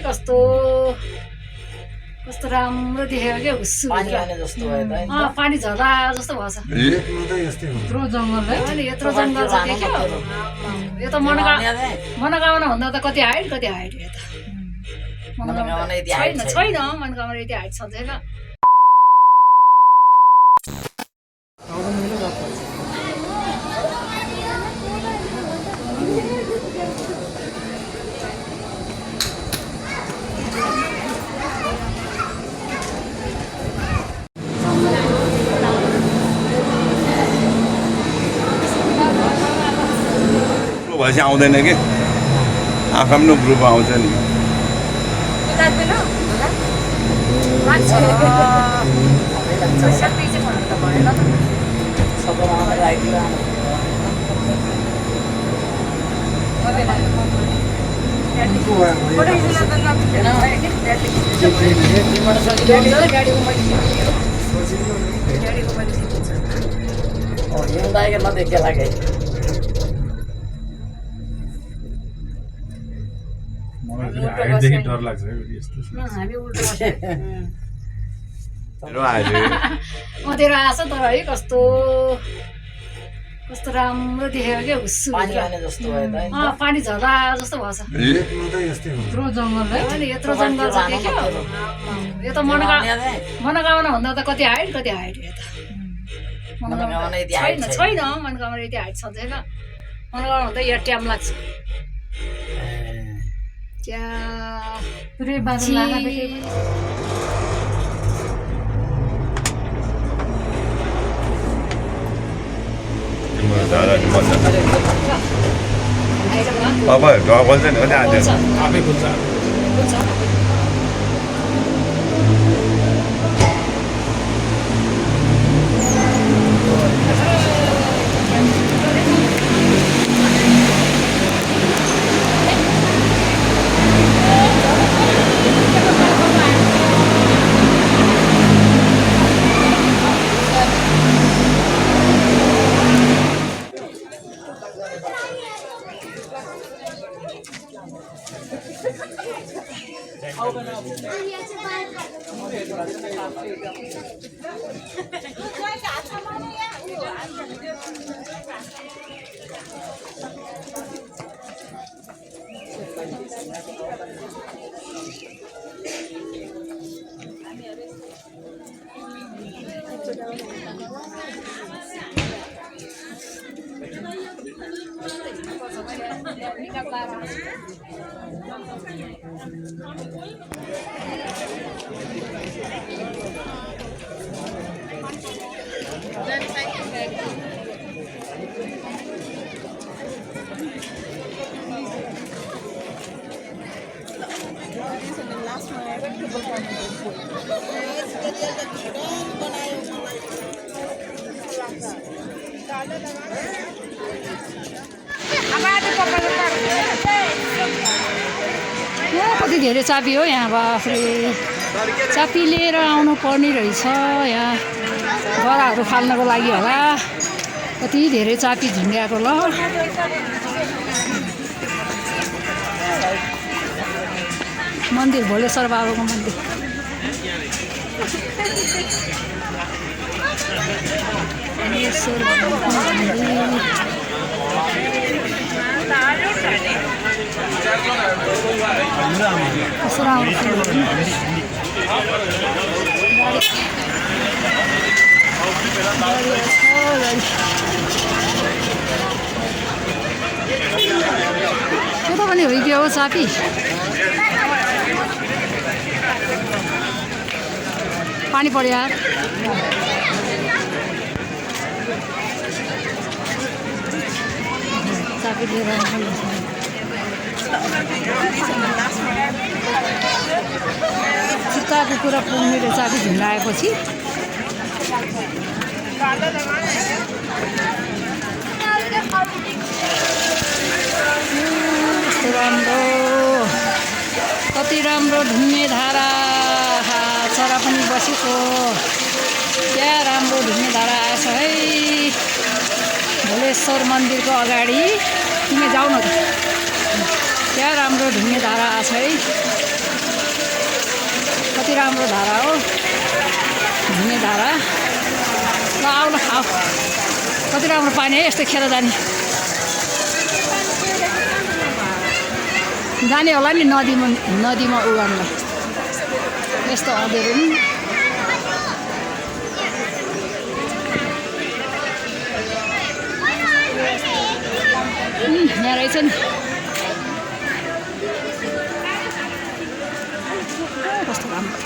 कस्तो कस्तो राम्रो देखेको क्या हुस्सु पानी झर्दा जस्तो भएछ यत्रो जङ्गल है अनि यत्रो जङ्गल छ देख्यो यो त मनोकामना भन्दा त कति हाइट यता छैन मनोकामना यति हाइट छँदैन भएपछि आउँदैन कि आफ्नो ग्रुप आउँछ नि डर लाग्छ मतिर आएछ तर है कस्तो कस्तो राम्रो देखेको क्या हुस्सु पानी झर्दा जस्तो भएछ यत्रो जङ्गल है अनि यत्रो जङ्गल छ देख्यो यो त मनोकामना भन्दा त कति हाइट यता छैन मनोकामना यति हाइट छँदैन मनोकामना भन्दा यहाँ ट्याम लाग्छ अब खोल्छ नि आफै खुल्छ कति धेरै चाबी हो यहाँ बाफ्रे चाबी लिएर आउनु पर्ने रहेछ यहाँ बराहरू फाल्नको लागि होला कति धेरै चाबी झुन्ड्याएको ल मन्दिर भोलेश्वर बाबाको मन्दिर त्यो त पनि होइगयो हो चाबी पानी पर्यो यार चाबी लिएर चित्ताको कुरा पुग्ने रहेछ चाबी झुन्डाएपछि राम्रो कति राम्रो ढुङ्गे धारा चरा पनि बसेको क्या राम्रो ढुङ्गे धारा आएछ है धलेश्वर मन्दिरको अगाडि तिमी जाऊ न त क्या राम्रो ढुङ्गे धारा आछ है कति राम्रो धारा हो ढुङ्गे धारा ल आऊ न आऊ कति राम्रो पानी है यस्तो खेर जाने होला नि नदीमा उगानलाई यस्तो अँधेरो नि यहाँ रहेछ नि कस्तो राम्रो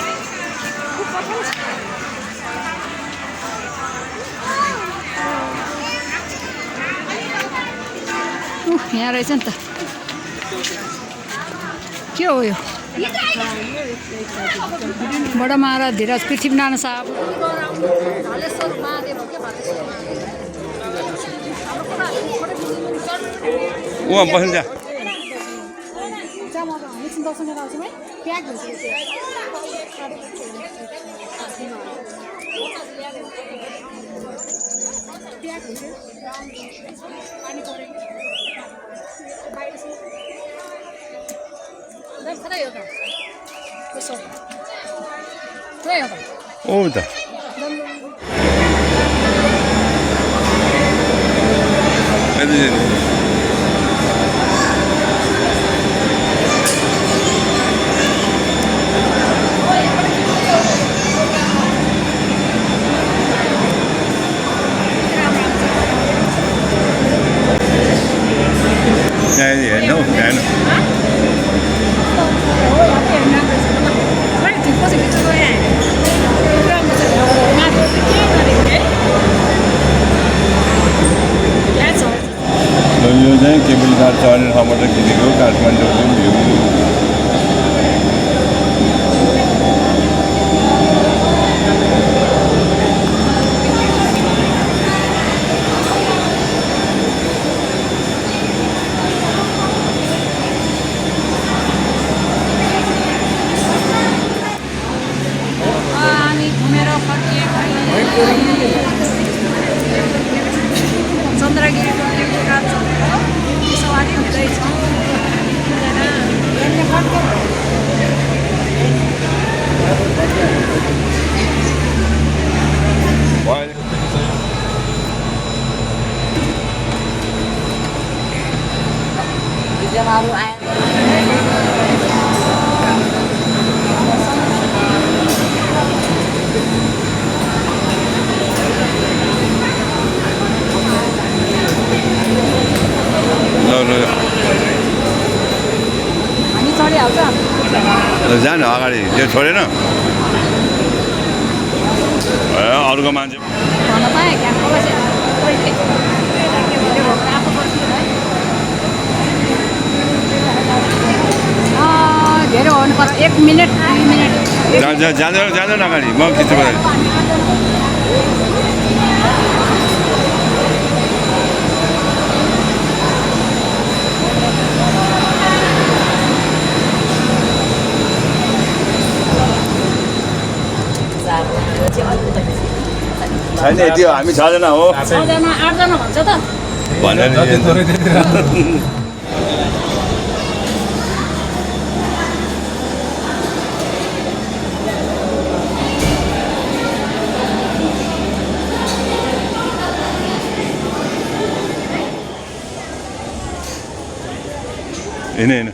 यहाँ रहेछ नि त के हो यो बडा महाराज धीरज पृथ्वीनारायण साहब उहाँ बस्नु जा ओ त हेर्नु हेर्नु यो चाहिँ केबल कार चढ्ने ठाउँबाट खिचेको काठमाडौँको भ्यू चन्द्रगिरी सवारी हुँदैछ जानु अगाडि त्यो छोडेन अरूको मान्छे धेरै हुनु पर्छ 1 मिनट 2 मिनट जाँदैन अगाडि म खिच्छु छैन त्यो हामी 6 जना हो 6 जना 8 जना भन्छ त भनेर हैन